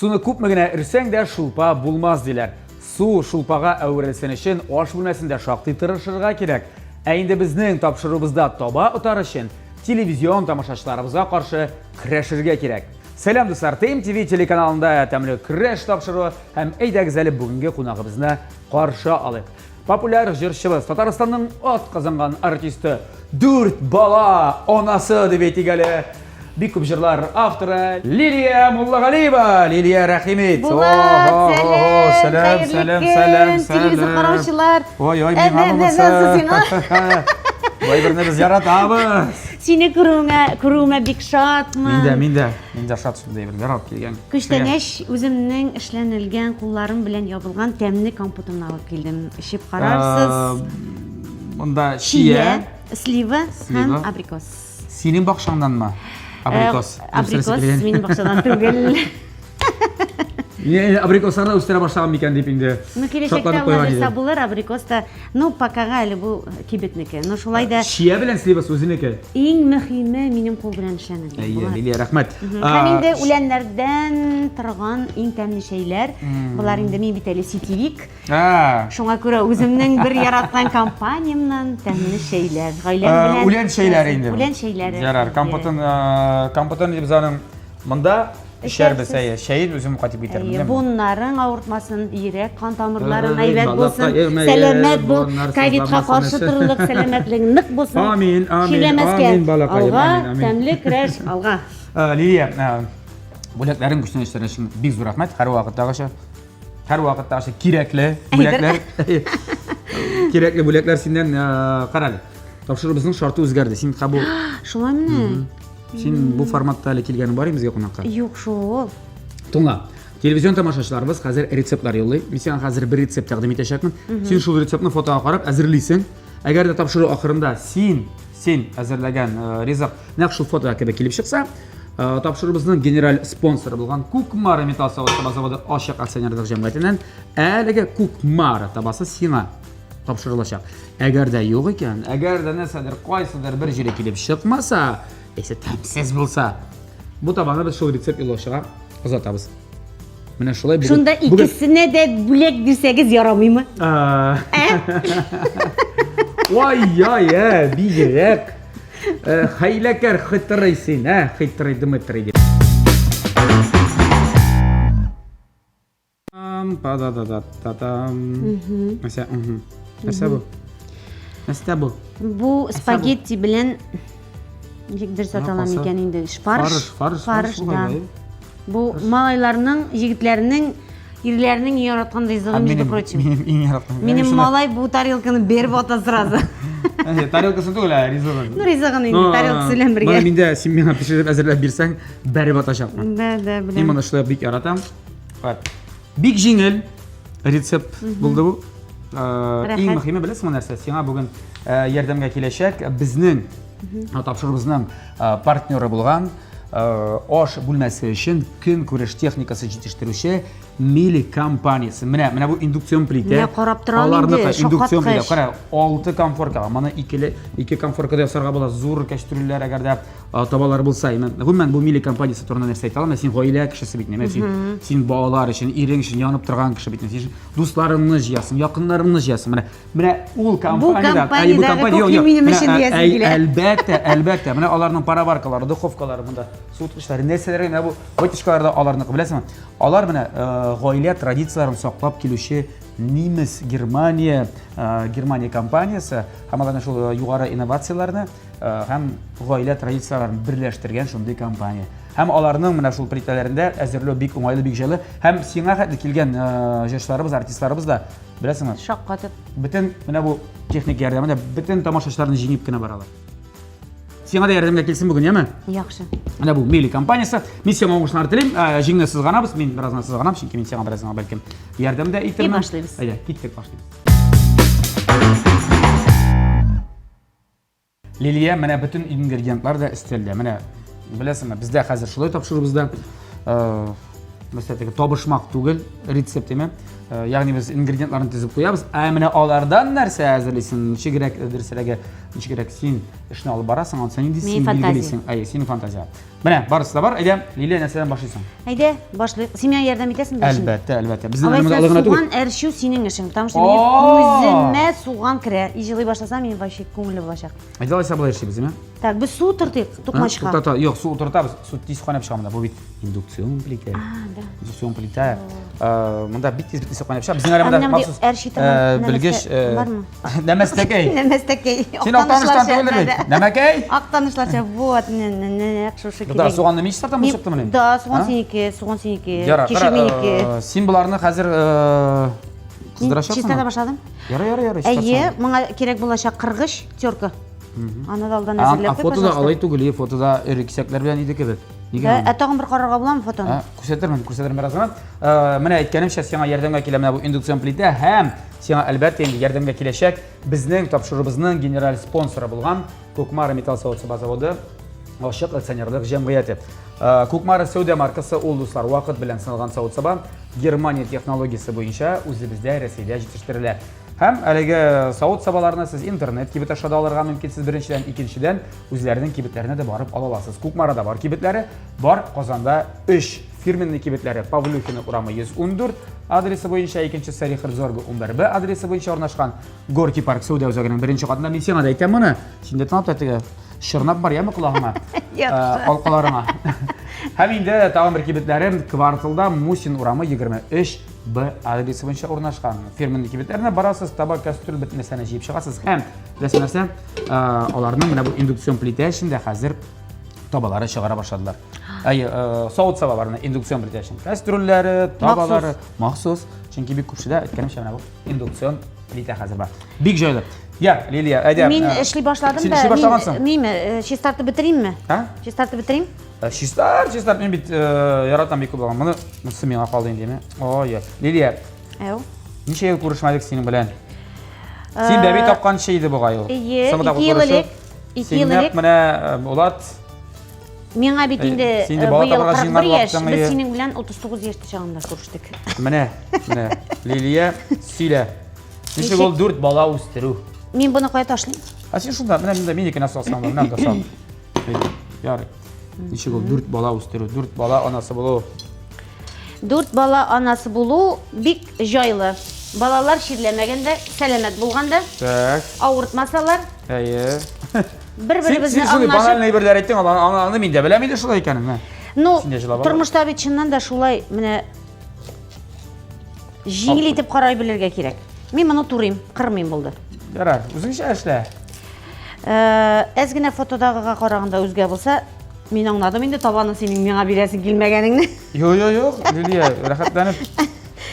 Суны күпме генә өрсәң дә шулпа булмас диләр. Су шулпага әверелсен өчен аш бүлмәсендә шактый тырышырга кирәк. Ә инде безнең тапшыруыбызда таба отар өчен телевизион тамашачыларыбызга каршы көрәшергә кирәк. Сәлам, дуслар! ТМТВ телеканалында тәмле көрәш тапшыруы һәм әйдәгез әле бүгенге кунагыбызны каршы алыйк. Популяр җырчыбыз, Татарстанның ат казанган артисты, дүрт бала анасы дип әйтик әле. Бик күп җырлар авторы Лилия Муллагалиева. Лилия, рәхим ит. Булат, сәлам, сәлам, сәлам, сәлам, телевизор караучылар. Ой, ой, миңа монысы. Бай берне без яратабыз. Сине күрүеңә, күрүемә бик шатмын. Мин дә, мин дә, мин дә шат шундый әйберләр алып килгән. Күчтәнәч үземнең эшләнелгән кулларым белән ябылган тәмле компотымны алып килдем. Эчеп карарсыз. Монда чия, слива һәм абрикос. Синең бакчаңнанмы? Абрикос. Абрикос минем бакчадан түгел. Не, абрикосларны үстерә башлаган микән дип инде. Ну, киләчәктә алла булыр, абрикос та. Ну, покага әле бу кибетнеке. Но шулай да Чия белән сливасы үзенеке. Иң мөһиме минем кул белән эшләнелгән. Әйе, Лилия, рәхмәт. Һәм инде үләннәрдән торган иң тәмле чәйләр. Болар инде мин бит әле сетевик. Шуңа күрә үземнең бер яраткан компаниямнан тәмле чәйләр. Гаиләм белән. Үлән чәйләре инде. Үлән чәйләре. Ярар, компотын, компотын дип аның монда Эчәрбез, әйе. Чәен үзем кайтып китермен. Әйе, буыннарың авыртмасын, йөрәк кан тамырларың әйбәт булсын, сәламәт бул, ковидка каршы торырлык сәламәтлегең нык булсын. Амин, амин, амин, балакаем, амин, амин. Тәмле көрәш, алга. Лилия, бүләкләрең, күчтәнәчләрең өчен бик зур рәхмәт. Һәрвакыттагыча, һәрвакыттагыча кирәкле бүләкләр. Кирәкле бүләкләр синнән, карале. Тапшыруыбызның шарты үзгәрде. Син кабул. Шулаймыни? Син бу форматта әле килгәнең бар безгә кунакка? Юк шул. Тыңла. Телевизион тамашачыларыбыз хәзер рецептлар юллый. Мин сиңа хәзер бер рецепт тәкъдим итәчәкмен. Син шул рецептны фотога карап әзерлисең. Әгәр дә тапшыру ахырында син син әзерләгән э, ризык нәкъ шул фотога кебек килеп чыкса, э, тапшыруыбызның генераль спонсоры булган Кукмара металл савыт-саба заводы ачык акционерлык җәмгыятеннән әлеге Кукмара табасы сиңа тапшырылачак. Әгәр дә юк икән, әгәр дә нәрсәдер, кайсыдыр бер җире килеп чыкмаса, яисә тәмсез булса, бу табаны без шул рецепт юллаучыга озатабыз. Менә шулай бүген. Шунда икесенә дә бүләк бирсәгез ярамыймы? Ә? Ой-ой, ә, бигрәк. Э, хәйләкәр хитрый син, ә, хитрый Дмитрий дип. Па-да-да-да-та-там. Нәрсә? Нәрсә бу? Нәрсә бу? Бу спагетти белән ничек дөрес атала микән инде? Фарш. Фарш, фарш, да. Бу малайларның, егетләрнең, ирләрнең иң яраткан ризыгы, между прочим. Минем иң яраткан. Минем малай бу тарелканы беріп ата сразу. Тарелкасын түгел, ә ризыгын. Ну, ризыгын инде, тарелкасы белән бергә. Моны миндә син миңа пешереп әзерләп бирсәң, бәреп атачакмын. Да, да, беләм. Мин моны шулай бик яратам. Бик җиңел рецепт булды бу. Иң мөһиме беләсеңме нәрсә? Сиңа бүген ярдәмгә киләчәк безнең тапшыруыбызның партнеры булган аш бүлмәсе өчен көнкүреш техникасы җитештерүче Мили компаниясе. Менә, менә бу индукцион плитә. Менә карап торам инде, индукцион плитә. Кара, 6 комфорка. Моны икеле, ике комфоркада ясарга була. Зур кәчтрүлләр әгәр дә табалар булса. Гомумән, бу Мили компаниясе турында нәрсә әйтә алам? Син гаилә кешесе бит, менә син, син балалар өчен, ирең өчен янып торган кеше бит. Син дусларыңны җыясың, якыннарыңны җыясың. Менә, менә ул компаниядә, бу компания, юк, юк, минем өчен диясең килә. Әлбәттә, әлбәттә. Менә аларның пароваркалары, духовкалары монда, суыткычлары, нәрсәләр генә бу вытяжкалар да аларныкы, беләсеңме? Алар менә гаилә традицияләрен саклап килүче немец, Германия, Германия компаниясе һәм аларның шул югары инновацияләрне һәм гаилә традицияләрен берләштергән шундый компания. Һәм аларның менә шул плитәләрендә әзерләү бик уңайлы, бик җайлы. Һәм сиңа хәтле килгән җырчыларыбыз, артистларыбыз да, беләсеңме? Шаккатып. Бөтен менә бу техник ярдәмендә бөтен тамашачыларны җиңеп кенә баралар. Сиңа да ярдәмгә килсен бүген, яме? Яхшы. Менә бу Мели компаниясе. Мин сиңа уңышлар телим. Җиңне сызганабыз. Мин бераз гына сызганам, чөнки мин сиңа бераз гына бәлкем ярдәм дә итермен. Башлыйбыз. Әйдә, киттек, башлыйбыз. Лилия, менә бөтен ингредиентлар да өстәлдә. Менә беләсеңме, бездә хәзер шулай тапшырубызда. Мәсәлән, теге табышмак түгел, рецепт име. Э, ягъни без ингредиентларны тезеп куябыз. Ә менә алардан нәрсә әзерлисең, ничегрәк, дөресрәге, ничегрәк син эшне алып барасың, анысы нинди син билгелисең. Әйе, синең фантазия. Менә барысы да бар. Әйдә, Лилия, нәрсәдән башлыйсың? Әйдә, башлыйк. Син миңа ярдәм итәсеңме? Әлбәттә, әлбәттә. Безнең әле монда гына түгел. Суган әрчү синең эшең, потому что минем күземә суган керә. И җылый башласам, минем вообще күңелле булачак. Әйдә, алайса болай эшлибез, әйме? Так, без су утыртыйк тукмачка. Туктата, юк, су утыртабыз. Су тиз кайнап чыга монда. Бу бит индукцион плитә. А, да. Индукцион плитә. Монда бик тиз бит кайнап чыга. Безнең әле монда махсус белгеч бармы? Нәмәстәкәй. Нәмәстәкәй. Син Актаныштан түгелдер бит. Нәмәкәй? Актанышларча, вот, нәкъ шушы кирәк. Да, суганны мин чистартам, бу чыктымыни? Да, суган синеке, суган синеке. Кишер минеке. Син боларны хәзер кыздырачаксыңмы? Чистарта башладым. Ярый, ярый, ярый. Әйе, моңа кирәк булачак кыргыч, терка. Аны да алдан әзерләп куй, пожалуйста. Фотода алай түгел, фотода эре кисәкләр белән иде кебек. Нигә? Ә тагын бер карарга буламы фотоны? Күрсәтермен, күрсәтермен бераз гына. Менә әйткәнемчә, сиңа ярдәмгә килә менә бу индукцион плитә һәм сиңа әлбәттә инде ярдәмгә киләчәк безнең тапшыруыбызның генераль спонсоры булган Кукмара металл савыт-саба заводы ачык акционерлык җәмгыяте. Кукмара сәүдә маркасы ул, дуслар, вакыт белән сыналган савыт-саба Германия технологиясе буенча үзебездә Рәсәйдә җитештерелә. Һәм әлеге савыт-сабаларны сез интернет кибет аша да алырга мөмкинсез беренчедән, икенчедән, үзләренең кибетләренә дә барып ала аласыз. Кукмарада бар кибетләре, бар Казанда 3 фирменный кибетләре Павлюхина урамы 114 адресы буенча, икенчесе Рихард Зорге 11Б адресы буенча урнашкан Горький парк сәүдә үзәгенең беренче катында. Мин сиңа да әйтәм моны, син дә тыңлап та теге чорнап бар, яме колагыңа, алкаларыңа. Һәм инде тагын бер кибетләре кварталда Мусин урамы 23 Б адресы буенча урнашкан. Фирменный кибетләренә барасыз, таба, кастрюль, бөтен нәрсәне җыеп чыгасыз. Һәм беләсең нәрсә, аларның менә бу индукцион плитә эчендә хәзер табалары чыгара башладылар. Әйе, савыт сабаларны индукцион плитә өчен. Кастрюльләре, табалары махсус. Чөнки бик күп кешедә, әйткәнемчә, менә бу индукцион плитә хәзер бар. Бик җайлы. Я, Лилия, әйдә. Мин эшли башладым да. Син эшли башлагансың. Мин чистартып бетеримме? Чистартып бетерим? Э, чистар, чистар, мин бит э, яратам бик күп булган. Моны монысы миңа калды инде, әйме? Ой, Лилия. Әү. Ничә ел күрешмәдек синең белән? Син бәби тапканчы иде бугай ул. Әйе, 2 ел элек. 2 ел элек. Менә Булат Миңа бит инде быел 41 яшь, без синең белән 39 яшьтә чагында күрештек. Менә, менә, Лилия, сөйлә. Ничек ул 4 бала үстерү? Мин моны кая ташлыйм? Ә син шунда, менә монда минекенә салсаң, менә монда сал. Ярый. Ничек ул дүрт бала үстерү, дүрт бала анасы булу? Дүрт бала анасы булу бик җайлы. Балалар чирләмәгәндә, сәламәт булганда, Так. авыртмасалар, Әйе. бер-беребезне Син шундый аңлашып. банальный әйберләр әйттең, аны аны мин дә беләм инде шулай икәнен. Менә. Ну, Син дә җылап тормышта бит чыннан да шулай, менә җиңел итеп карай белергә кирәк. Мин моны турыйм, кырмыйм булды. Ярар, үзеңчә эшлә. Э, әз генә фотодагыга караганда үзгә булса, мин аңладым инде табаны синең миңа бирәсең килмәгәнеңне. Юк, юк, юк, Лилия, рәхәтләнеп.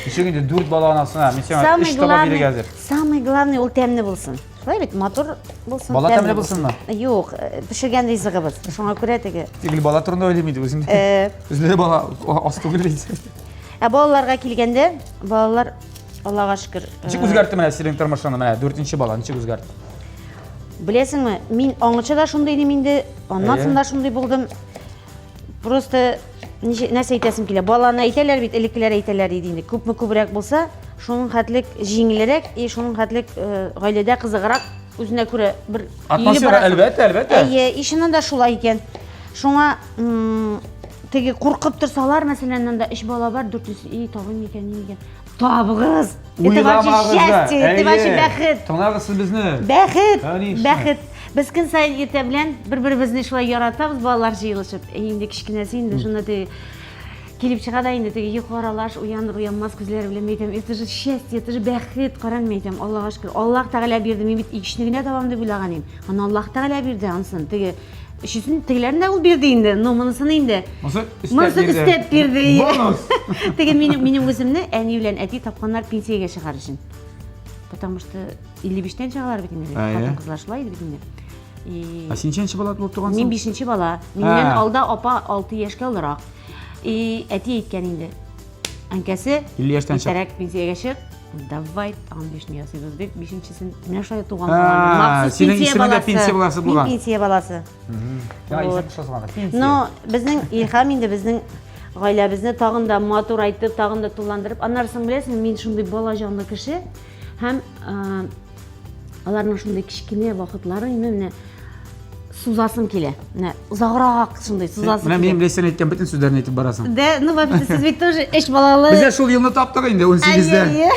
Ничек инде дүрт бала анасына, мин сиңа өч таба бирергә әзер. Самый главный ул тәмле булсын. Шулай бит, матур булсын. Бала тәмле булсынмы? Юк, э, пешергән ризыгыбыз. Шуңа күрә теге. Тик бала турында уйлыйм инде үзем. Э. Үзләре бала аз түгел бит. Ә балаларга килгәндә, балалар Аллага шөкер. Ничек үзгәртте менә синең тормышыңны, менә дүртенче бала ничек үзгәртте? Беләсеңме, мин аңыча да шундый идем инде, аннан соң да шундый булдым. Просто нәрсә әйтәсем килә. Баланы әйтәләр бит, элеккеләр әйтәләр иде инде. Күпме күбрәк булса, шуның хәтлек җиңелрәк и шуның хәтлек э, гаиләдә кызыграк үзенә күрә бер атмосфера, әлбәттә, әлбәттә. Әйе, и чыннан да шулай икән. Шуңа теге куркып торсалар, мәсәлән, анда өч бала бар, дүртенчесе, и табыйм микән, ни микән. Табыгыз! Это ваше счастье, это ваше бәхет. Тыңлагыз сез безне. Бәхет, бәхет. Без көн саен иртә белән бер-беребезне шулай яратабыз, балалар җыелышып. Инде кечкенәсе инде шунда теге килеп чыга да инде теге йокы аралаш, уяныр, уянмас күзләре белән әйтәм, это же счастье, это же бәхет, каран мин әйтәм, Аллага шөкер. Аллаһ Тәгалә бирде, мин бит икешне генә табам дип уйлаган идем. Аны Аллаһ Тәгалә бирде анысын. Теге Өчесен тегеләрен дә ул бирде инде, но монысын инде. Монысы өстәп бирде. Өстәп бирде. Бонус. Теге минем минем үземне әни белән әти тапканнар пенсиягә чыгар өчен. Потому что 55-тән чыгалар бит инде. Хатын-кызлар шулай иде бит инде. И... Ә син ничәнче бала булып тугансың? Мин бишенче бала. Миннән алда апа 6 яшькә олырак. И әти әйткән инде. Әнкәсе, 50 яшьтән чык. Иртәрәк пенсиягә чык. Давай, тагын бишне ясыйбыз дип, бишенчесен менә шулай туган балам. Махсус синең исемең дә пенсия баласы булган. Мин пенсия баласы. Сиңа исем кушасың анда, пенсия. Но безнең Илһам инде безнең Гаиләбезне тагын да матурайтып, тагын да тулыландырып. Аннары соң беләсеңме, мин шундый бала җанлы кеше һәм аларның шундый кечкенә вакытларын менә сузасым килә. Менә озаграк шундый сузасым килә. Менә минем белән әйткән бөтен сүзләрне әйтеп барасың. Да, ну вообще сез бит тоже өч балалы. Без дә шул елны таптык инде 18-дә.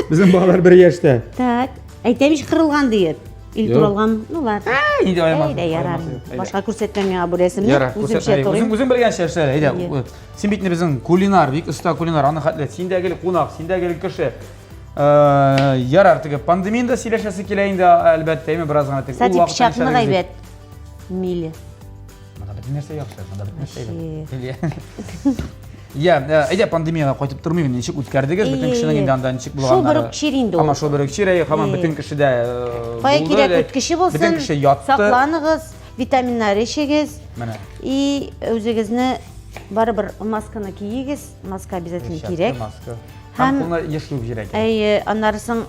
Безнең балалар бер яшьтә. Так, әйтәм ич кырылган диеп. Ил туралган, ну ладно. Инде аямас. Әйдә, ярар. Башка күрсәтмә миңа бу рәсемне. Ярар, күрсәтмә. Үзең үзең белгәнчә эшлә. Әйдә. Син бит безнең кулинар, бик оста кулинар. Аны хәтле син дә гел кунак, син дә гел кеше. Ярар, теге пандемияне дә сөйләшәсе килә инде, әлбәттә, әйме бераз гына теге. Кстати, пычакны гайбәт. Миле. Монда бөтен нәрсә яхшы, монда бөтен нәрсә әйбәт. Я, әйдә пандемиягә кайтып тормыйм, ничек үткәрдегез, бөтен кешенең инде анда ничек булганнары. Шул бер үк чир инде ул. Һаман шул бер үк чир, әйе, һаман бөтен кешедә Кая кирәк үткече булсын. Бөтен кеше ятты. Сакланыгыз, витаминнар эчегез. Менә. И үзегезне барыбер масканы киегез, маска обязательно кирәк. Маска. Һәм кулны еш юып җибәрә кирәк. Әйе, аннары соң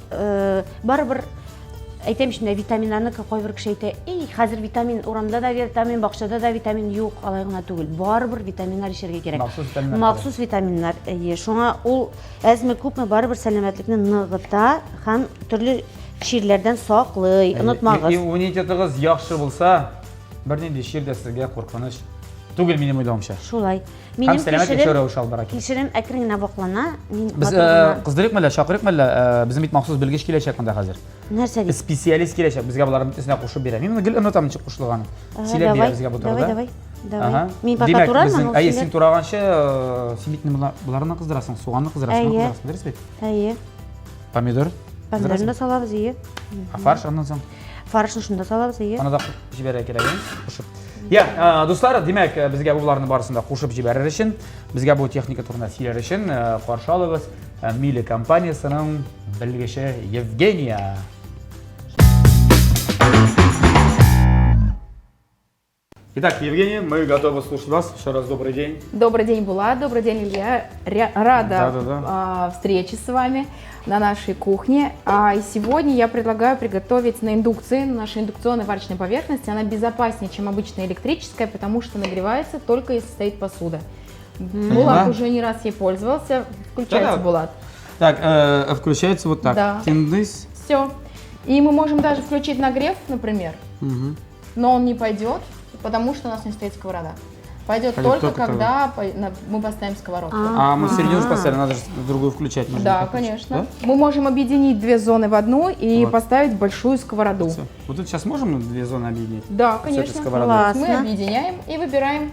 барыбер әйтәм шунда витаминнарны кайбер кеше әйтә, "Эй, хәзер витамин урамда да витамин, бакчада да витамин юк, алай гына түгел. Барыбер витаминнар эчәргә кирәк. Махсус витаминнар. Махсус витаминнар. Әйе, шуңа ул әзме күпме барыбер сәламәтлекне ныгыта һәм төрле чирләрдән саклый. Онытмагыз. Иммунитетыгыз яхшы булса, бернинди чир дә сезгә куркыныч түгел, минем уйлавымча. Шулай. Минем сәламәт яшәү рәвеше алып бара кирәк. Кишерем әкрен генә ваклана. Мин Без кыздырыйк мәллә, чакырыйк мәллә, безнең бит махсус белгеч киләчәк монда хәзер. Нәрсә дип? Специалист киләчәк, безгә боларның бөтенесенә кушып бирә. Мин моны гел онытам ничек кушылганын. Сөйләп бирә безгә бу турыда. Давай, давай. Давай. Мин пока турармын, ул Әйе, син тураганчы, син бит боларны кыздырасың, суганны кыздырасың, кыздырасың, дөрес бит? Әйе. Помидор? Помидорны да салабыз, әйе. А фарш аннан соң? Фаршны шунда салабыз, әйе. Аны да җибәрергә кирәк, кушып. Я, дуслар, димәк, безгә боларны барысын да кушып җибәрер өчен, безгә бу техника турында сөйләр өчен каршы алыгыз Мили компаниясенең белгече Евгения. Итак, Евгения, мы готовы слушать вас. Еще раз добрый день. Добрый день, Булат. Добрый день, Илья. Рада встрече с вами на нашей кухне. И сегодня я предлагаю приготовить на индукции, на нашей индукционной варочной поверхности. Она безопаснее, чем обычная электрическая, потому что нагревается только если стоит посуда. Булат уже не раз ей пользовался. Включается, Булат. Так, включается вот так. Да. Тиндыс. Все. И мы можем даже включить нагрев, например, но он не пойдет, потому что у нас не стоит сковорода. Пойдет только когда мы поставим сковородку. А мы в середину же поставили, надо же другую включать. Да, конечно. Да? Мы можем объединить две зоны в одну и вот поставить большую сковороду. Все. Вот тут сейчас можем две зоны объединить? Да, конечно. Мы объединяем и выбираем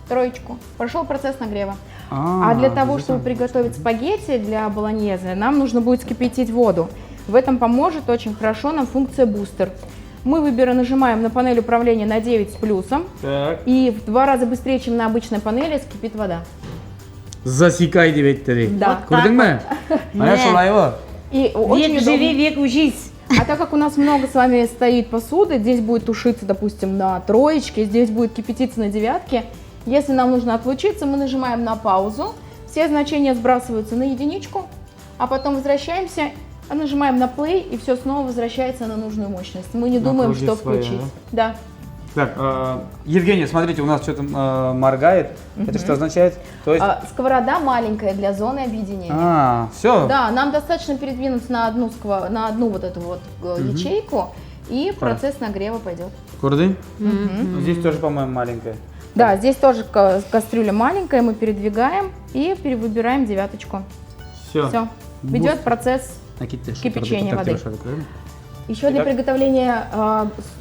троечку. Прошел процесс нагрева. А для того, чтобы приготовить спагетти для болоньезе, нам нужно будет вскипятить воду. В этом поможет очень хорошо нам функция бустер. Мы нажимаем на панель управления на 9 с плюсом. Так. И в 2 раза быстрее, чем на обычной панели, скипит вода. Засекай, 9-3. Да. Күрдеңме? Менә шулай ул. И очень век живи, век учись. А так как у нас много с вами стоит посуды, здесь будет тушиться, допустим, на троечке, здесь будет кипятиться на девятке. Если нам нужно отлучиться, мы нажимаем на паузу, все значения сбрасываются на единичку, а потом возвращаемся, нажимаем на play, и все снова возвращается на нужную мощность. Мы не думаем, что включить. Да. Так, Евгения, смотрите, у нас что-то моргает. Это что означает? То есть... Сковорода маленькая для зоны объединения. А, все. Да, нам достаточно передвинуться на одну вот эту вот ячейку, и процесс нагрева пойдет. Курды? Здесь тоже, по-моему, маленькая. Да, здесь тоже кастрюля маленькая, мы передвигаем и перевыбираем девяточку. Все. Все. Идет процесс кипячения воды. Еще для приготовления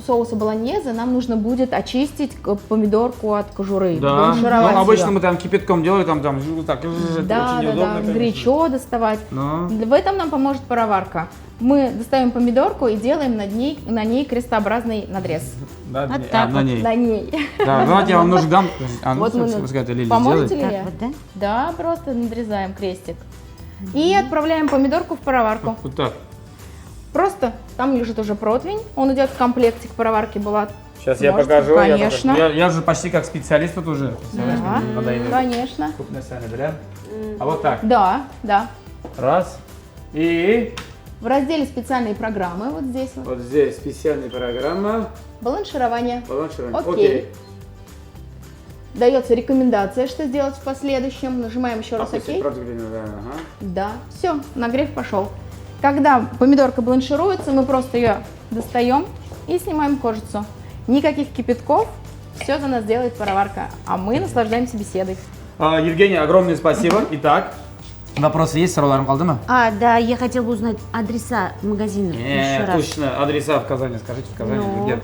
соуса болоньезе нам нужно будет очистить помидорку от кожуры. Да, ну, обычно мы там кипятком делали, там так, да, очень неудобно, да, горячо доставать. Но... В этом нам поможет пароварка. Мы достаем помидорку и делаем на ней крестообразный надрез. Да, вот так на ней. На ней. Да, давайте я вам ножик дам. А, ну, вот мы... пускай это Лили поможете сделает. Ли я? Вот, да? Да, просто надрезаем крестик. И отправляем помидорку в пароварку. Вот так. Просто там лежит уже противень, он идет в комплекте к пароварке Булат. Сейчас я покажу. Конечно. Я же почти как специалист тут уже. Да, конечно. А вот так? Да, да. Раз. И... В разделе специальные программы, вот здесь вот. Вот здесь специальная программа. Баланширование. Баланширование. Окей. Дается рекомендация, что сделать в последующем. Нажимаем еще раз ОК. Да, все, нагрев пошел. Когда помидорка бланшируется, мы просто ее достаем и снимаем кожицу. Никаких кипятков, все за нас делает пароварка, а мы наслаждаемся беседой. А, Евгений, огромное спасибо. Итак, вопросы есть, Сораларым калдымы? А, да, я хотела бы узнать адреса магазинов еще раз. Точно, адреса в Казани, скажите, в Казани, Ну. где?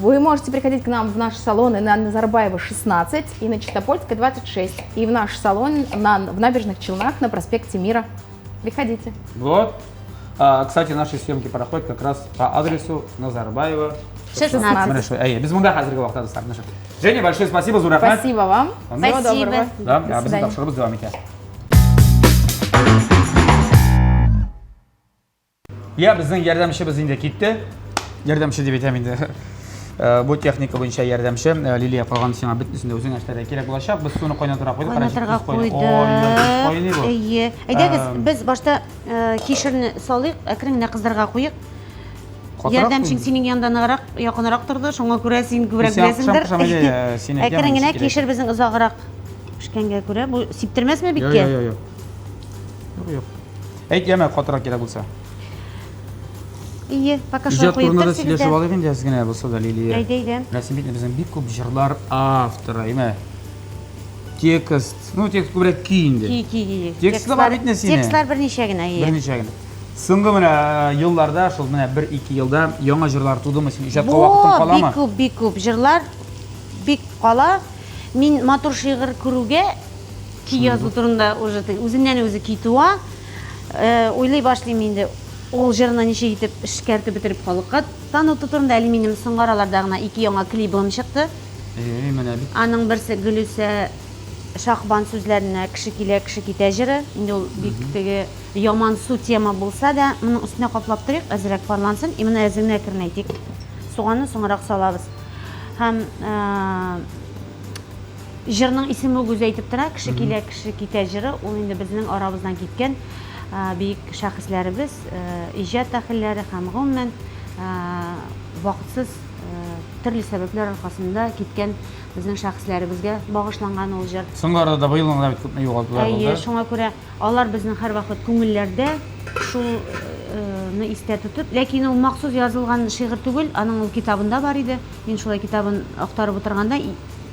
Вы можете приходить к нам в наши салоны на Назарбаева 16 и на Чистопольской 26. И в наш салон в Набережных Челнах на проспекте Мира. Приходите. Вот. А, кстати, наши съемки проходят как раз по адресу Назарбаева 16. Менә шулай. Әйе, без монда хәзерге вакытта дуслар. Менә шул. Женя, большое спасибо, зур рәхмәт. Спасибо вам. Всего Спасибо. доброго. Да, До безнең свидания. тапшыруыбыз дәвам итә. Я безнең ярдәмчебез инде китте. Ярдәмче дип әйтәм инде. Бу техника буенча ярдәмче. Лилия, калган сиңа бөтенесен дә үзең эшләргә кирәк булачак. Без суны кайнатырга куйдык. Кайнатырга Ой, куйдык. кайный бу. Әйе. Әйдәгез, без башта кишерне салыйк, әкрен генә кыздырырга куйык. Катырак Ярдәмчең куйдык. синең янда ныграк, якынрак торды, шуңа күрә син күбрәк Син беләсеңдер. кушам, кушам, әйдә, син әйтәм, Әкрен генә ничек кирәк. кишер безнең озаграк пешкәнгә күрә, бу сиптермәсме Юк, биккә? юк, юк. Юк, юк. Әйт, яме, катырак кирәк булса. Ие, пока шулай Иҗат куеп турында да торсагыз сөйләшеп да. алыйк инде әз генә булса да, Лилия. Әйдә, әйдә. Менә син бит безнең бик күп җырлар авторы, әйме? Текст, ну текст күбрәк көй инде. Ки, ки, ки. Тексты бар бит сине. Текстлар берничә генә, ие. Берничә генә. Соңгы менә елларда, шул менә бер-ике елда яңа җырлар тудымы син? Иҗатка вакытың Бу каламы? бик күп, бик күп җырлар бик кала. Мин матур шигырь күрүгә көй язу турында уже үзеннән үзе көй туа. Уйлый башлыйм инде ул җырны ничек итеп эшкәртеп бетереп халыкка таныту турында. Әле минем соңгы араларда гына ике яңа клибым чыкты. Эй, менә бит. Аның берсе Гөлүсә Шахбан сүзләренә Кеше килә, кеше китә җыры. Инде ул бик теге ямансу тема булса да, моның өстенә каплап торыйк, әзрәк парлансын. И моны әзер генә әкренәйтик. Суганны соңрак салабыз. Һәм җырның исеме үк үзе әйтеп тора, Кеше килә, кеше китә җыры. Ул инде безнең арабыздан киткән бөек шәхесләребез, иҗат әһелләре һәм гомумән вакытсыз төрле сәбәпләр аркасында киткән безнең шәхесләребезгә багышланган ул җыр. Соңгы арада быел гына бит күпме югалтулар Әйе, булды. шуңа күрә алар безнең һәрвакыт күңелләрдә шулны истә тотып, ләкин ул махсус язылган шигырь түгел, аның ул китабында бар иде. Мин шулай китабын актарып утырганда,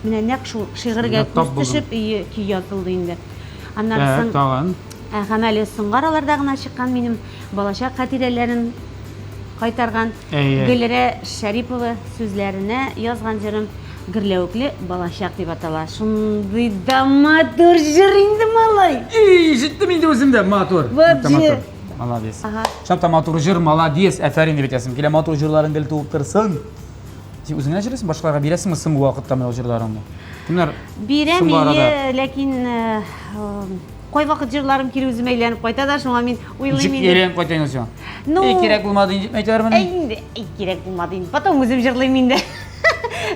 менә нәкъ шул шигырьгә Тап күз булдың. төшеп, өе көй язылды инде. Аннары Так, соң тагын. Һәм әле соңгы араларда гына чыккан минем балачак хатирәләрен кайтарган Әйе. Гөлирә Шәрипова сүзләренә язган җырым Гөрләвекле балачак дип атала. Шундый да матур җыр инде, малай. Эй, ишеттем инде үзем дә, матур. Вообще. Матур. Молодец. Ага. Чынлап та матур җыр, молодец. Афәрин дип әйтәсем килә. Матур җырларың гел туып торсын. Син үзең генә җырлыйсың, башкаларга бирәсеңме соңгы вакытта менә ул җырларыңны? Кемнәр? Бирәм, соңгы арада? ие, ләкин кайвакыт җырларым кире үземә әйләнеп кайта да, шуңа мин уйлыйм Ничек инде. әйләнеп кайта инде сиңа? Ну, Эй, кирәк булмады инде, әйтәләрмени? Әй, инде, әй, кирәк булмады инде. Потом үзем җырлыйм инде.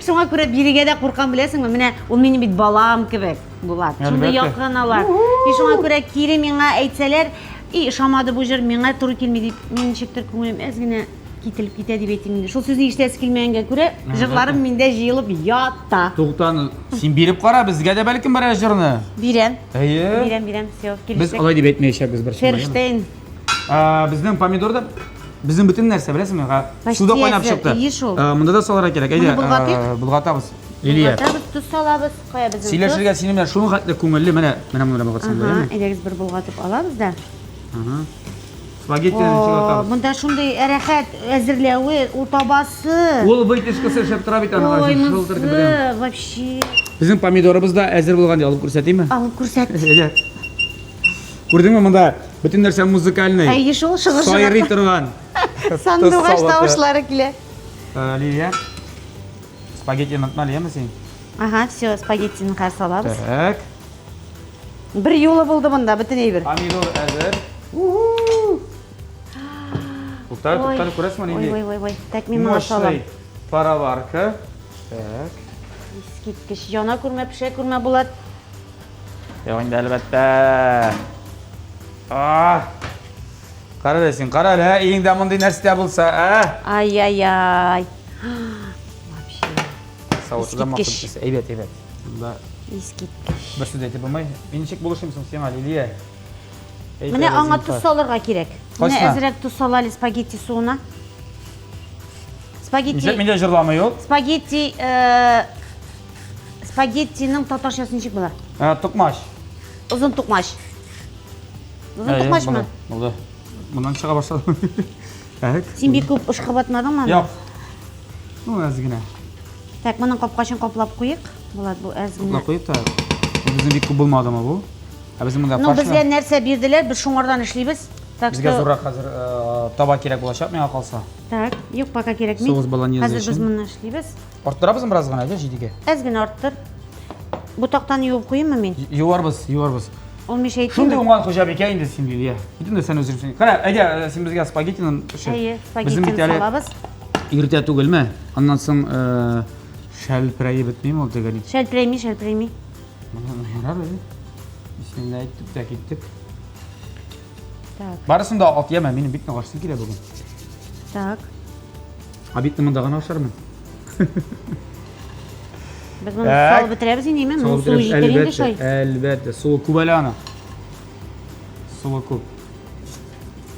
Шуңа күрә бирегә дә куркам, беләсеңме? Менә ул минем бит балам кебек була. Шундый Әлбәттә. якын алар. И шуңа күрә кире миңа әйтсәләр, и ошамады бу җыр, миңа туры килми дип, мин ничектер күңелем әз генә кителеп китә дип әйтим инде. Шул сүзне ишетәсе килмәгәнгә күрә, җырларым миндә җыелып ята. Туктан, син биреп кара, безгә дә бәлкем берәр җырны. Бирәм. Әйе. Бирәм, бирәм, все, Без килештек. алай дип әйтмәячәкбез бер чынлап. Ферштейн. Безнең помидор да безнең бөтен нәрсә, беләсеңме? Почти Суда кайнап әзер. чыкты. Ие шул. Монда да салырга кирәк. Әйдә, Моны болгатыйк. болгатабыз. Лилия. Болгатабыз, тоз салабыз. Кая безнең тоз? Сөйләшергә синең белән шуның хәтле күңелле, менә, менә моны болгатсаң Ага, да, әйдәгез бер болгатып алабыз да. Ага. Спагеттины ничек атабыз? Монда шундый рәхәт әзерләве, ул табасы. Ул вытяжкасы эшләп тора бит аның, Ой, шылтыр монысы белән. вообще. Безнең помидорыбыз да әзер булган дип алып күрсәтимме? Алып күрсәт. Әйдә. Күрдеңме монда бөтен нәрсә музыкальный. Әйе, шул шыгыр Сайрый торган. Сандугач Тоз тавышлары килә. Лилия. Спагеттины онытма, Лилияме син? Ага, все, спагеттины хәзер салабыз. Так. Бер юлы булды монда бөтен әйбер. Помидор әзер. Туктар, туктар, күрәсеңме нинди? Ой, ой, ой, ой. Так, мин моны салам. Мощный пароварка. Так. Искиткеч. Яна күрмә, пешә күрмә, Булат. Юк инде, әлбәттә. А! Кара әле син, кара әле, ә? Өеңдә мондый нәрсә булса, ә? Ай-яй-яй. Вообще. Савыты да Искиткеч. мактап китсә. Әйбәт, әйбәт. Монда Искиткеч. Бер сүз әйтеп булмый. Мин ничек булышыйм соң сиңа, Лилия? Әйт Менә әле, аңа тоз салырга кирәк. Менә әзрәк тоз сал әле спагетти суына. Спагетти. Нишләп миндә җырламый ул? Спагетти, э, спагеттиның татарчасы ничек була? Э, тукмач. Озын тукмач. Озын тукмачмы? Булды. Моннан чыга башлады. Так. Син бик күп ышкы батмадыңмы? Юк. Ну, әз генә. Так, моның капкачын каплап куйык. Булат, бу әз генә. Каплап куйык та. Безнең бик күп булмадымы бу? Ә безнең монда Ну, безгә нәрсә бирделәр, без шуңардан эшлибез. Так Безгә зуррак хәзер э, таба кирәк булачак, миңа калса. Так, юк, пока кирәкми. Соус болоньезе Хәзер без моны эшлибез. Арттырабызмы бераз гына, әйдә, җидегә? Әз генә арттыр. Бу тактаны юып куйыйммы мин? Юарбыз, юарбыз. Ул мешәйтми. Шундый уңган хуҗабикә инде син, Лилия. Бөтен нәрсәне үзең син. Кара, әйдә, э, син безгә спагеттины пешер. Әйе, спагеттины салабыз. Иртә түгелме? Аннан соң э, шәлперәе бетмиме ул теге? Шәлперәйми, шәлперәйми. Моны ярар әле. Бисмилла әйттек тә киттек. Так. Барысын да ат яме, минем бик нык ашыйсым килә бүген. Так. Обедны монда гына ашармын. Без моны салып бетерәбез инде, әйме? Моның суы җитәр инде шулай. Әлбәттә, суы күп әле аның. Суы күп.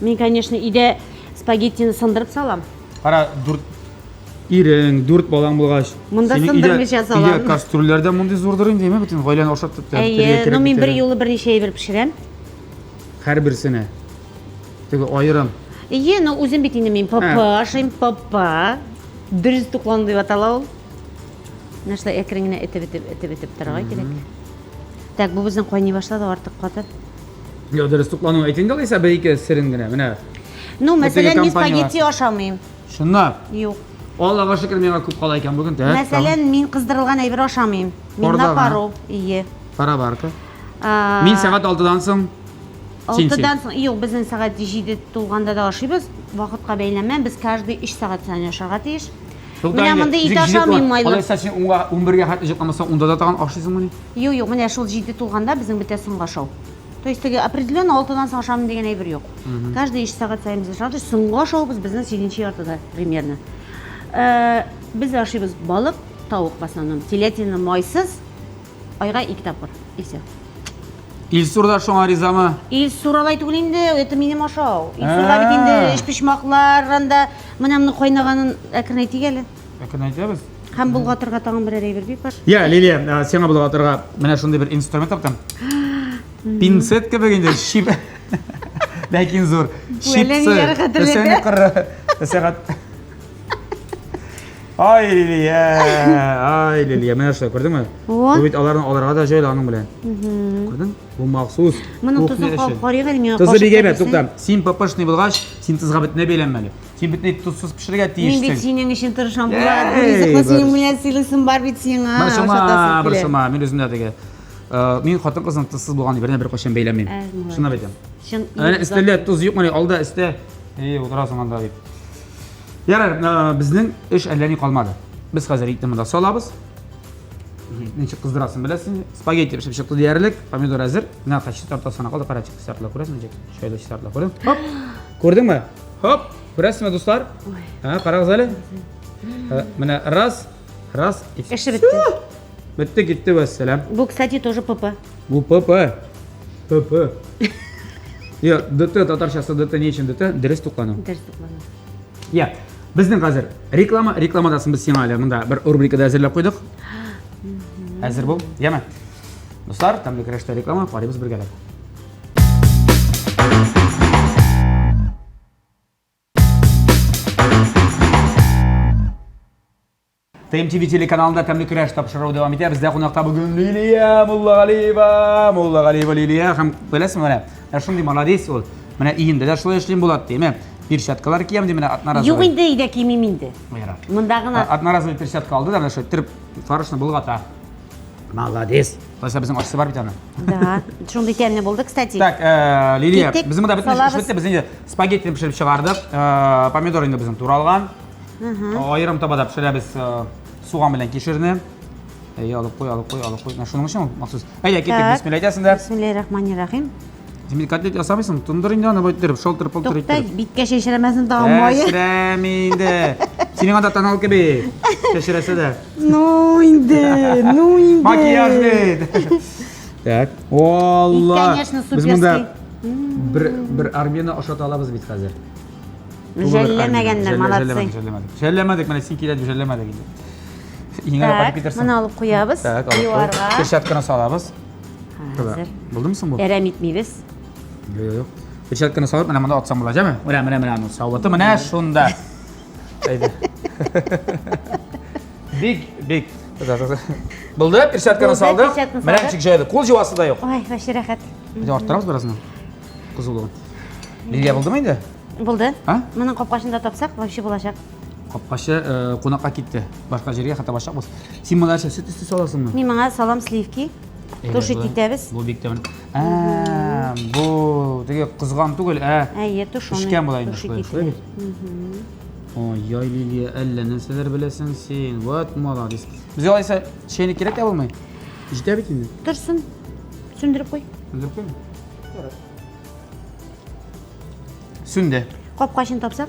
Мин, конечно, өйдә спагеттины сындырып салам. Кара, дүрт ирең, дүрт балаң булгач. Монда сындырмыйча салам. Өйдә кастрюльләр дә мондый зурдыр инде, әйме? Бөтен гаиләне ашатып та бетерергә кирәк. Ну, мин бер юлы берничә әйбер пешерәм. Һәрберсенә. Теге аерым. Ие, ну үзем бит инде мин ПП ашыйм, ПП. Дөрес туклану дип атала ул. Менә шулай әкрен генә этеп этеп этеп этеп торырга кирәк. Так, бу безнең кайный башлады, артык каты. Юк, дөрес туклану әйт инде алайса бер-ике серен генә. Менә. Ну, мәсәлән, мин спагетти ашамыйм. Чынлап? Юк. Аллага шөкер, миңа күп кала икән бүген. Так. Мәсәлән, мин кыздырылган әйбер ашамыйм. Мин на пару. Ие. Пароварка. Мин сәгать 6-дан соң. 6-дан соң, юк, безнең сәгать 7 тулганда да ашыйбыз. Вакытка бәйләнмәм, без каждый 3 сәгать саен ашарга тиеш. Менә мондый ит ашамыйм майлы. Алайса син унга, 11-гә хәтле йокламасаң, унда да тагын ашыйсыңмыни? Юк, юк, менә шул 7 тулганда безнең бетә соңгы ашау. То есть теге определенно 6-дан соң ашамын дигән әйбер юк. Каждый 3 сәгать саен без ашабыз. Соңгы ашавыбыз безнең 7 яртыда примерно. Э, без ашыйбыз балык, тавык в основном. Телятина майсыз, айга ике тапкыр. И все. Илсур да шуңа ризамы? Илсур алай түгел инде, это минем ашау. Илсурга бит инде өчпочмаклар анда менә моны кайнаганын әкренәйтик әле. Әкренәйтәбез. Һәм болгатырга тагын берәр әйбер бик бар. Я, Лилия, сиңа болгатырга менә шундый бер инструмент таптым. Пинцет кебек инде, шип. Ләкин зур. Шипсы. Сәне кыры. Сәгать. Ай, Лилия, ай, Лилия, менә шулай, күрдеңме? Бу бит аларны алырга да җайлы аның белән. Күрдең? Бу махсус. Моның тозын кабып карыйк әле миңа. Тозы бик әйбәт, тукта. Син ППшный булгач, син тозга бөтенләй бәйләнмәле. Син бөтенләй тозсыз пешерергә тиешсең. Мин бит синең өчен тырышам, Булат. Бу ризыкны синең белән сыйлыйсым бар бит сиңа. Борчылма, борчылма. Мин үзем дә теге. Э, мин хатын-кызның тозсыз булган әйберенә беркайчан бәйләнмим. Чынлап әйтәм. Чын. Әнә өстәлдә тоз юкмыни, алда өстә. Эй, утырасың анда дип. Ярар, э, безнең эш әллә ни калмады. Без хәзер итне монда салабыз. Ничек кыздырасын беләсең. Спагетти пешеп чыкты диярлек. Помидор әзер. Менә хәзер чистартасына калды. Кара чистартыла күрәсеңме ничек? Шәйле чистартыла күрдең? Хоп. Күрдеңме? Хоп. Күрәсезме, дуслар? Һа, карагыз әле. Э, менә раз, раз. Эше бетте. Бетте, китте, вәссәлам. Бу, кстати, тоже ПП. Бу ПП. ПП. Я, ДТ татарчасы ДТ ни өчен ДТ? Дөрес туклану. Дөрес туклану. Я, безнең хәзер реклама, рекламадан соң без сиңа әле монда бер рубрика да әзерләп куйдык. Әзер бул, яме. Дуслар, тәмле көрәштә реклама, карыйбыз бергәләп. ТМТВ телеканалында тәмле көрәш тапшыруы дәвам итә. Бездә кунакта бүген Лилия Муллагалиева. Муллагалиева Лилия һәм беләсеңме менә, ә шундый молодец ул. Менә өендә дә шулай эшлим булат ди. Менә перчаткалар киям ди, менә одноразовый. Юк инде өйдә кимим инде. Ярар. Монда гына. Одноразовый перчатка алды да менә шулай иттереп фарышны болгата. Молодец. Алайса безнең ашысы бар бит аның. Да, шундый тәмле булды, кстати. Так, э, Лилия, Киттек, безнең монда бөтен эш салабыз. бетте. Без инде спагеттины пешереп чыгардык. Э, помидор инде безнең туралган. Аерым табада пешерәбез э, суган белән кишерне. Әй, алып куй, алып куй, алып куй. Менә шуның өчен ул махсус. Әйдә, киттек, Так. бисмилла әйтәсең дә. Бисмиллаһир-рахманир-рахим. Син бит котлет ясамыйсың, тондыр инде аны байтырып, шалтыр-пылтыр Тукта, иттереп. биткә чәчрәмәсен тагын мае. Чәчрәми инде. Синең анда тоналка бит. Чәчрәсә дә. Ну инде, ну инде. Макияж бит. Так. Алла. Конечно, Без монда суперский. бер бер армияне ашата алабыз бит хәзер. Жәлләмәгәннәр, молодцы. Жәлләмәдек. Жәлләмәдек, менә син килә дип жәлләмәдек инде. Иңә Так, кайтып китерсең. моны алып куябыз. Так, алып куй. Юарга. Перчатканы салабыз. Хәзер. Булдымы соң бу? Әрәм итмибез. Юк, юк. Перчатканы салып, менә монда атсам була, җәме? Менә, менә, менә аның савыты, менә шунда. Әйдә. Бик, бик. Булды, перчатканы Булды, салдык. перчатканы Менә салдык. ничек җайлы. Кул җуасы да юк. Ой, вообще рәхәт. Әйдә арттырабыз бераз гына. Кызулыгын. Лилия булдымы инде? Булды. А? Моның капкачын да тапсак, вообще булачак. Капкачы э, кунакка китте. Башка җиргә хәтта башак булсын. Син моны нәрсә сөт өсте саласыңмы? Мин моңа салам сливки. Әйдә, Тушить бу- итәбез. Бу бик тәмле. Ә, бу теге кызган түгел, ә. Әйе, тушеный. Пешкән була инде Тушить шулай, шулай ителә. бит? Ой, яй, Лилия, әллә нәрсәләр беләсең син. Вот молодец. Безгә алайса чәйнек кирәк тә булмый. Җитә бит инде. Торсын. Сүндереп куй. Сүндереп куймы? Сүнде. Капкачын тапсак,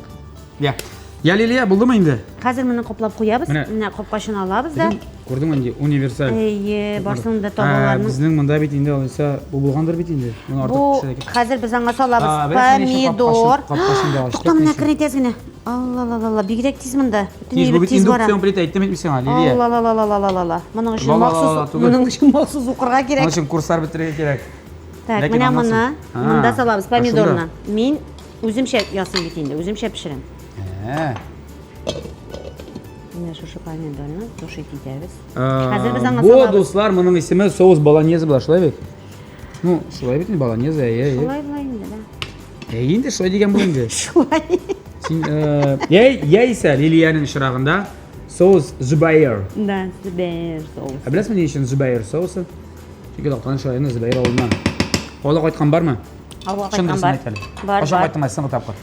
Я. Я, Лилия, булдымы инде? хәзер моны каплап куябыз. Менә. Менә капкачын алабыз да. Күрдеңме инде универсаль. Әйе, барсын да Ә, табаларның. Безнең монда бит инде алайса бу булгандыр бит инде. Моны артык Бу пешерә кирәк. хәзер без аңа салабыз А, беләсең, ничек помидор. капкачын- капкачын да ачтык, Тукта, менә ничек? керә тиз генә. Алла, алла, алла, бигрәк тиз монда. Бөтен Тиз бу әйбер бит тиз бара. индукцион плита әйттем бит мин сиңа, Лилия. Алла, алла, алла, алла, алла. Моның өчен Ла-ла-ла-ла махсус, түгел. моның өчен махсус укырга Моның кирәк. өчен курслар бетерергә кирәк. Так, Ләкин менә аннан моны соң- А, монда салабыз ә помидорны. шунда? Мин үземчә ясыйм бит инде, үземчә пешерәм. Ә. Менә шушы помидорны тушить итәбез. Хәзер без аңа Бу, салабыз. дуслар, моның исеме соус болоньезе була, шулай бит? Ну, шулай бит инде болоньезе, әйе, әйе. Шулай була инде, да. Әйе инде, шулай дигән бу инде. Шулай. Син, э, яй, яисә Лилиянең очрагында соус Зубаир. Да, зубер соус. Ә беләсеңме ни өчен Зубаир соусы? Чөнки Актаныш районы Зубаир авылыннан. Авылга кайткан бармы? Авылга Чын кайткан дөресен бар. әйт әле. Бар, Кайчан бар. кайттың әле соңгы тапкыр?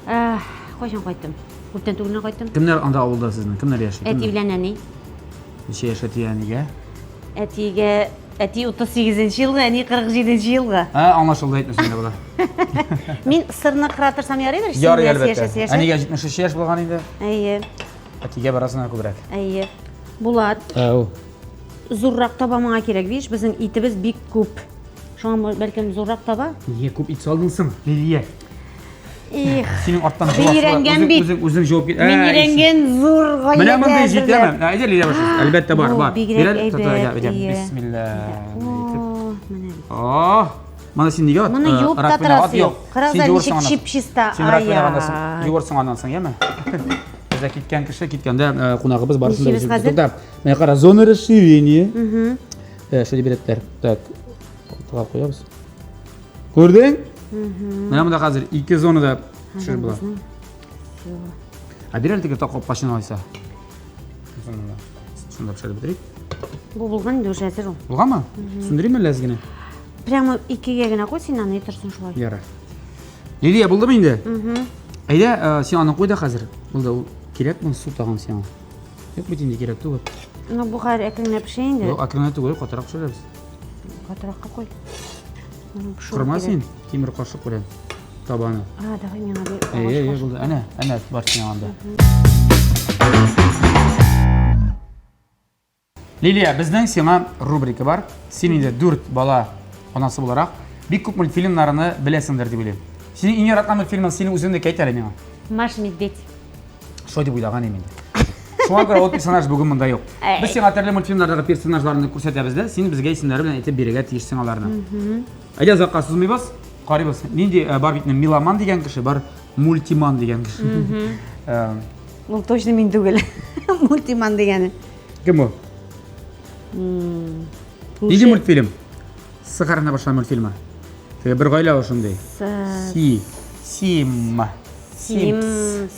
Эх, Кайчан кайттым? Күптән түгел генә кайттым. Кемнәр анда авылда сезнең? Кемнәр яши? Әти Кемнәр? белән әни. Ничә яшь әти әнигә? Әтигә әти 38 елгы, әни 47 елгы. Ә, аңлашылды әйтмәсәң дә була. Мин сырны кыра торсам ярыйдыр? Ярый, әлбәттә. Яшәсе, яшә. Әнигә 73 яшь булган инде. Әйе, Әтигә беразына күбрәк. әйе. Булат, Әү. зуррак таба моңа кирәк, видишь, безнең итебез бик күп. Шуңа бәлкем зуррак таба. Нигә күп ит салдың соң, Лилия? Их, Синең арттан Мин өйрәнгән бит. Үзең үзең җавап бир. мин өйрәнгән зур гаиләдә. Менә мондый җитәме? әзерләп. Әйдә, Лилия башлыйбыз. Әлбәттә бар, Бу бар. бигрәк Бир әле, тота, әйбәт, әйдә, әйдә. ие. Бисмилла. О, менә бит. О, моны син нигә ат? Моны Э, юып та раковинага ат, торасы юк. юк. Карагыз Син әле юырсың ничек аннан. чип-чиста. Син раковинага аннан соң, Ай-яй. юырсың аннан соң, яме? Бездә киткән кеше киткәндә э, кунагыбыз барысын да Нишлибез үзе хәзер? Тукта, менә кара, зона расширения. Э, шундый билетләр. Так, тыга куябыз. Күрдең? Менә монда хәзер ике зонада төшереп була. Ә бир әле теге так капкачын алайса. Шунда пешереп бетерик. Бу булган инде уже әзер ул. Булганмы? Сүндерим әллә әз генә? Прямо икегә генә куй, син аны торсын шулай. Ярар. Лилия, булдымы инде? Әйдә, э, син аны куй да хәзер. Булды, ул кирәкме су тагын сиңа? Юк бит инде кирәк түгел. Ну, бу хәзер әкренләп пешә инде. Юк, әкренләп түгел, катырак пешерәбез. Катыракка куй. Моның пешүе Кырма кирәк. син тимер кашык белән табаны. А, давай миңа бер Әйе, агач әйе, кашык. булды. Әнә, әнә бар сиңа анда. Лилия, безнең сиңа рубрика бар. Син инде дүрт бала анасы буларак бик күп мультфильмнарны беләсеңдер дип уйлыйм. Синең иң яраткан мультфильмың синең үзеңнеке әйт әле миңа. Маша Медведь. Шулай дип уйлаган идем инде. Шуңа күрә ул персонаж бүген монда юк. Без сиңа төрле мультфильмнардагы персонажларны күрсәтәбез дә, син безгә исемнәре белән әйтеп бирергә тиешсең аларны. Әйдә озакка сузмыйбыз. Карыйбыз. Нинди э, бар бит меломан дигән кеше, бар мультиман дигән кеше. Э, Ул точно мин түгел. Мультиман дигәне. Кем бу? Нинди мультфильм? С хәрефенә башланган мультфильмы. Теге бер гаилә ул шундый. С- Си. Сим. Сим,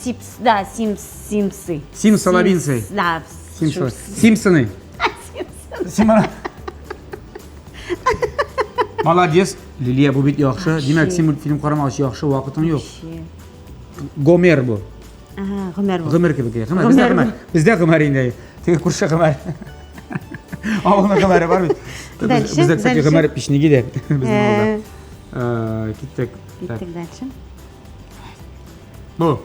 Сипс, да, Симс, Симсы. Симсалабинцы. Симс, Да. Симпсоны. Симпсоны. Симпсоны. Молодец. Лилия, бу бит яхшы. Димәк, син мультфильм карамагач яхшы вакытың юк. Вообще. Гомер бу. Ага, Гомер бу. Гомер кебек. Гомер. Бездә Гомер. Гомер. Бездә Гомер инде. Теге күрше Гомер. Авылның Гомере бар бит. Без- Дальше, Бездә, кстати, дальше. Гомер печниги дә безнең авылда. Э, Э, Киттек. Так. Киттек дальше. Бу.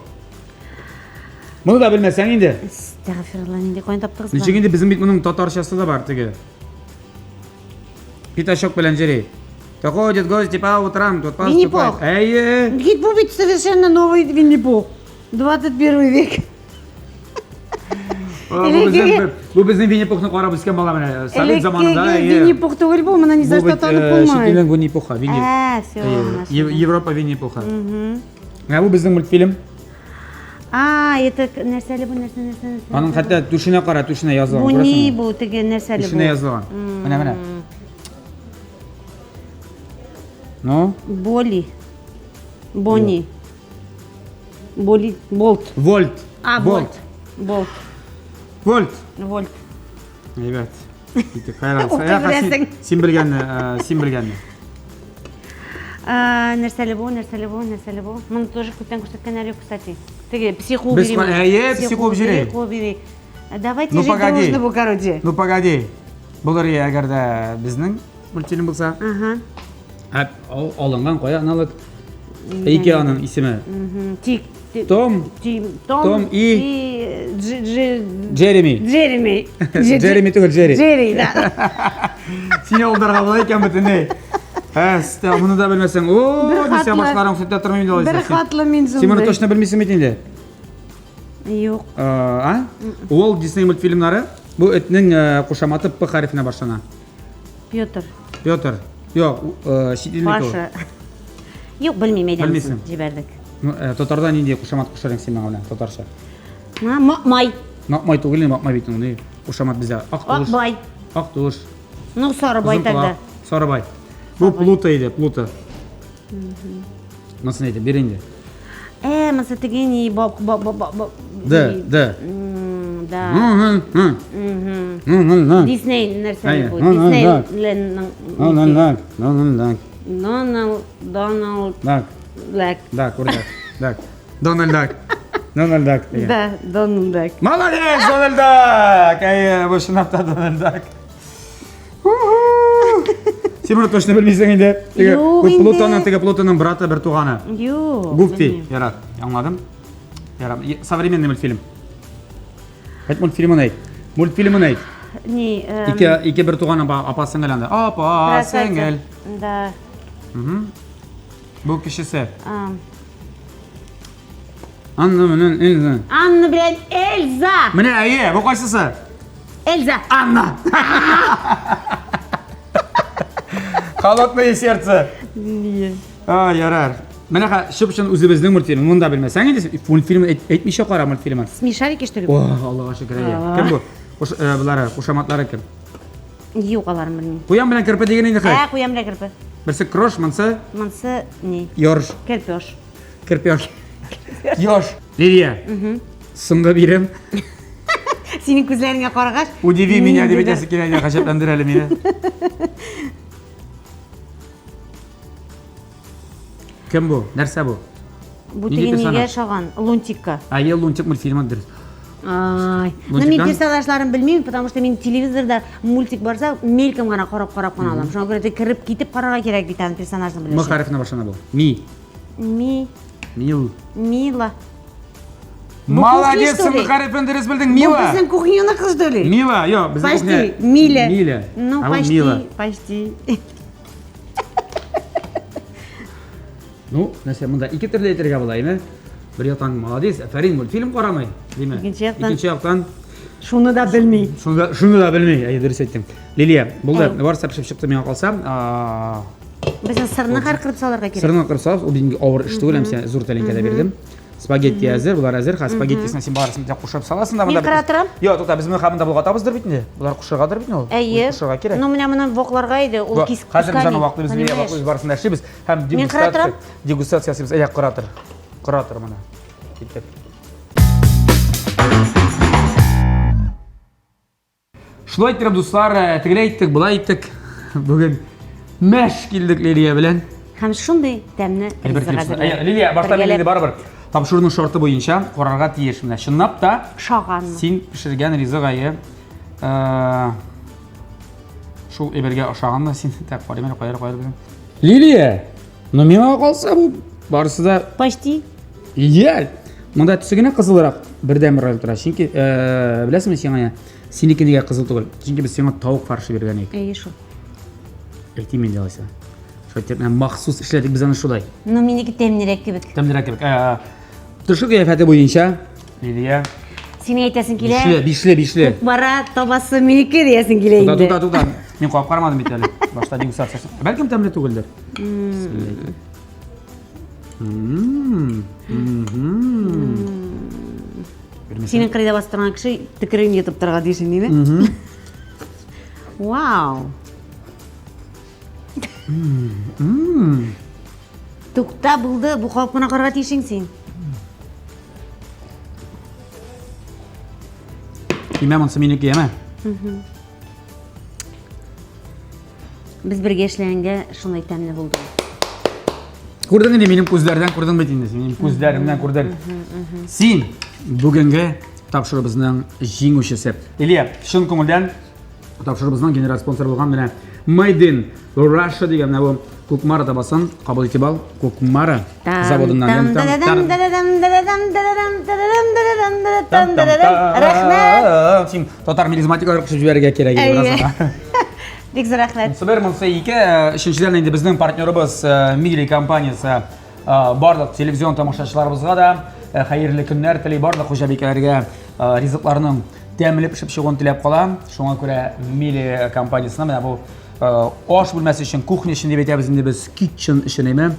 Моны да белмәсәң инде. Әстәгъфирулла, нинди каян таптыгыз? Ничек инде безнең бит моның татарчасы да бар теге. Пятачок белән җыри. Доходит гости по утрам, тут поступает. Әйе. Гит бу бит совершенно новый Винни-Пух. 21 век. Бу безнең Винни-Пухны карап үскән бала менә. Совет заманында. Винни-Пух түгел бу, моны ни за что танып булмый. Чит илнең Винни-Пуха, Винни. Ә, все. Европа Винни-Пуха. Менә бу безнең мультфильм. А, это нәрсә әле бу, нәрсә, нәрсә, нәрсә? Аның хәтта түшенә кара, түшенә язылган. Бу ни бу, теге нәрсә әле бу? Түшенә язылган. Менә, менә. Ну? Боли. Бони. Боли, болт. Вольт. А, вольт. Болт. Вольт. Вольт. Әйбәт. Китек, хайран. Син белгәнне, син белгәнне. Нәрсә әле бу, нәрсә әле бу, нәрсә әле бу? Моны тоже күптән күрсәткәннәр юк, кстати. Теге пси куып йөри. Әйе, пси куып йөри. Куып йөри. Давайте жить дружно бу, короче. Ну погоди. Булыр әгәр дә безнең мультфильм булса. Ага. Ә алынган кая аналог? Ике аның исеме. Тик. Том. Том и Джереми. Джереми. Джереми түгел, Джерри. Джерри, да. Сине алдарга була икән бөтенләй. Ә, моны да белмәсәң, о, дисә башларың сөттә тормый инде алайса. Бер хатлы мин Син моны точно белмисең бит инде. Юк. А? Уолт Дисней мультфильмнары бу этнең кушаматы П хәрефенә башлана. Петр. Петр. Юк, чит илнеке ул. Паша. Юк, белмим, әйдә. Белмисең. Җибәрдек. Ну, татарда нинди кушамат кушарың син миңа белән, татарча? Май. Май түгел, Май бит ул, ни? Кушамат бездә. Ак туш. Акбай. Ак туш. Ну, Сарыбай тогда. Сарыбай. Бу Плуто иде, Плуто. Монысын әйтеп бир инде. Э, монысы теге ни, ба ба ба ба. Да, да. Да. Дисней нәрсә бу? Дисней Дональд, Дональд. Дак. Дак. Дак, күрдек. Дак. Дональд Дак. Дональд Дак. Да, Дональд Дак. Молодец, Дональд Дак! Әйе, бу чынлап та Дональд Дак. Син моны точно белмисең инде. Теге Юк инде. Плутоның, теге Плутоның браты бер туганы. Юк. Гуфи. белмим. Ярар, аңладым. Ярар, современный мультфильм. Әйт мультфильмын әйт. Мультфильмын әйт. Ни, Ике, ике бер туган апа, апа сеңел анда. Апа красавица. сеңел. Да. Мгм. Бу кешесе. А. Анна белән Эльза. Анна белән Эльза. Менә әйе, бу кайсысы? Эльза. Анна. Холодное сердце. Ние. А, ярар. Менә ха, чып-чын үзебезнең мультфильм. Моны да белмәсәң инде, син мультфильм әйтмичә кара мультфильмын. Смешарики, что ли? О, Аллага шөкер, әйе. Кем бу? Куш, болары, кушаматлары кем? Юк, аларын белмим. Куян белән керпе дигән инде хәй. Ә, куян белән керпе. Берсе крош, монсы Монсы ни? Ёрш. Керпеш. Керпеш. Ёш. Лилия. Соңгы бирем. Синең күзләреңә карагач, Удиви меня дип ниндидер- әйтәсе килә, инде, гаҗәпләндер әле мине. Кем бу? Нәрсә бу? Бу Нинди теге нигә персонаж? ошаган? Лунтикка. Әйе, Лунтик мультфильмы дөрес. Ай. Ну, Лунтиктан? мин персонажларын белмим, потому что мин телевизорда мультик барса, мельком гына карап-карап кына алам. Шуңа күрә дә кереп китеп карарга кирәк бит аның персонажын М белү өчен. хәрефенә башлана бу. Ми. Ми. Мил. Мила. Бу Молодец, кухня, что ли? М хәрефен дөрес белдең, Бу Мила. безнең кухняныкы, что ли? Мила, юк, безнең Почти. кухня. Миля. Миля. Ну, А бу почти, Мила. почти. Ну, нәрсә, монда ике төрле әйтергә була, әйме? Бер яктан молодец, афәрин, мультфильм карамый, димә. Икенче яктан. Икенче яктан Шуны да белми. Шуны да, шуны да белми. Әйе, дөрес әйттең. Лилия, булды. Әй. Барысы пешеп чыкты миңа калса. Безнең сырны хәр кырып салырга кирәк. Сырны кырып салабыз, ул бит авыр эш түгел, һәм зур тәлинкәдә бирдем. Спагетти әзер, болар әзер. Хәзер спагеттисына син барысын да кушып саласың да Мин монда. кыра торам. Юк, тукта, без моны һәм монда болгатабыздыр бит инде. Болар кушыргадыр бит инде ул. Әйе. Кушырга кирәк. Ну, менә моны вакларга иде, ул кис Хәзер без аны ваклыйбыз, Лилия, ваклыйбыз, барысын да эшлибез. Һәм Мин кыра дегустация, торам. дегустация ясыйбыз. Әйдә, кыра тор. Кыра тор моны. Киттек. Шулай иттереп, дуслар, тегеләй иттек, болай иттек. Бүген мәш килдек Лилия белән. Һәм шундый тәмле Әйбер ризык килеп әзерләдек. Әйе, Лилия, башта мин Бергәләп инде барыбер тапшыруның шарты буенча карарга тиеш. Менә чынлап та Ошаганмы? син пешергән ризык әйе. Шул әйбергә ошаганмы син? Так, карыйм әле, кайда, кайда безнең. Лилия, ну миңа калса бу барысы да Почти. Идеаль. Монда төсе генә кызылрак бердәм роль тора. Чөнки, э, беләсеңме сиңа, синеке нигә кызыл түгел? Чөнки без сиңа тавык фаршы биргән идек. Әйе шул. Әйтим инде алайса. Шулай итеп, менә махсус эшләдек без аны шулай. Ну, минеке тәмлерәк кебек. Тәмлерәк кебек. Ә, Тышкы кыяфәте буенча Лилия. Синең әйтәсең килә. Бишле, бишле, бишле. Кукмара табасы минеке диясең килә инде. Тукта, тукта, тукта. Мин кабып карамадым бит әле. Башта дегустациясе. Бәлкем тәмле түгелдер. Синең кырыйда басып торган кеше төкереген йотып торырга тиеш инде. Вау. Тукта, булды. Бу кабып кына карарга тиешең син. Имә монысы минеке, яме? Без бергә эшләгәнгә шундый тәмле булды. Күрдең инде минем күзләрдән күрдең бит инде, минем күзләремнән күрдең. Син бүгенге тапшыруыбызның җиңүчесе. Илья, чын күңелдән тапшыруыбызның генераль спонсоры булган менә Made in Russia дигән менә бу Кукмара табасын кабул итеп ал. Кукмара заводыннан. Рәхмәт. Син татар мелизматикалар кушып җибәрергә кирәк иде бераз гына. Бик зур рәхмәт. Монсы бер, монсы ике. Өченчедән инде безнең партнерыбыз Мили компаниясе барлык телевизион тамашачыларыбызга да хәерле көннәр тели, барлык хуҗабикәләргә ризыкларның тәмле пешеп чыгуын теләп кала. Шуңа күрә Мили компаниясенә менә бу аш бүлмәсе өчен, кухня өчен дип әйтәбез инде без, kitchen өчен әйме.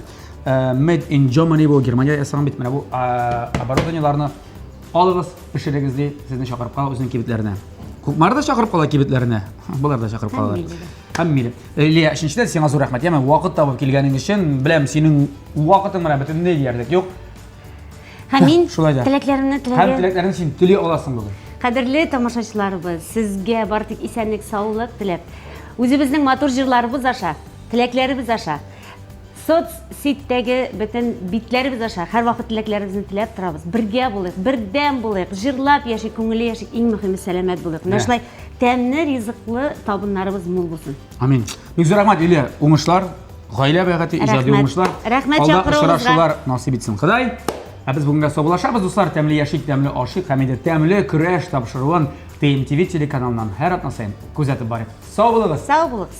Made in Germany бу Германия ясаган бит менә бу оборудованиеларны алыгыз, пешерегез ди, сезне чакырып кала үзенең кибетләренә. Кукмара да чакырып кала кибетләренә. Болар да чакырып калалар. Һәм Мили. Лилия, өченчедән сиңа зур рәхмәт. Яме вакыт табып килгәнең өчен, беләм, синең вакытың менә бөтенләй диярлек юк. Һәм мин Шулай да. теләкләремне Һәм теләгән. теләкләрен син тели аласың бүген. Кадерле тамашачыларыбыз, сезгә бары тик исәнлек, саулык теләп, үзебезнең матур җырларыбыз аша, теләкләребез аша, соцсетьтәге бөтен битләребез аша һәрвакыт теләкләребезне теләп торабыз. Бергә булыйк, бердәм булыйк, җырлап яшик, күңелле яшик, иң мөһиме сәламәт булыйк. Менә шулай тәмле ризыклы табыннарыбыз мул булсын. Амин. Бик зур рәхмәт, Лилия. Уңышлар, гаилә бәхете, иҗади уңышлар. Рәхмәт Алда очрашулар насыйп итсен Ходай. Ә без бүгенгә саубуллашабыз, дуслар. Тәмле яшик, тәмле ашыйк һәм инде тәмле көрәш тапшыруын TMTV телеканалыннан һәр атна саен күзәтеп барыйк. Сау булыгыз. Сау булыгыз.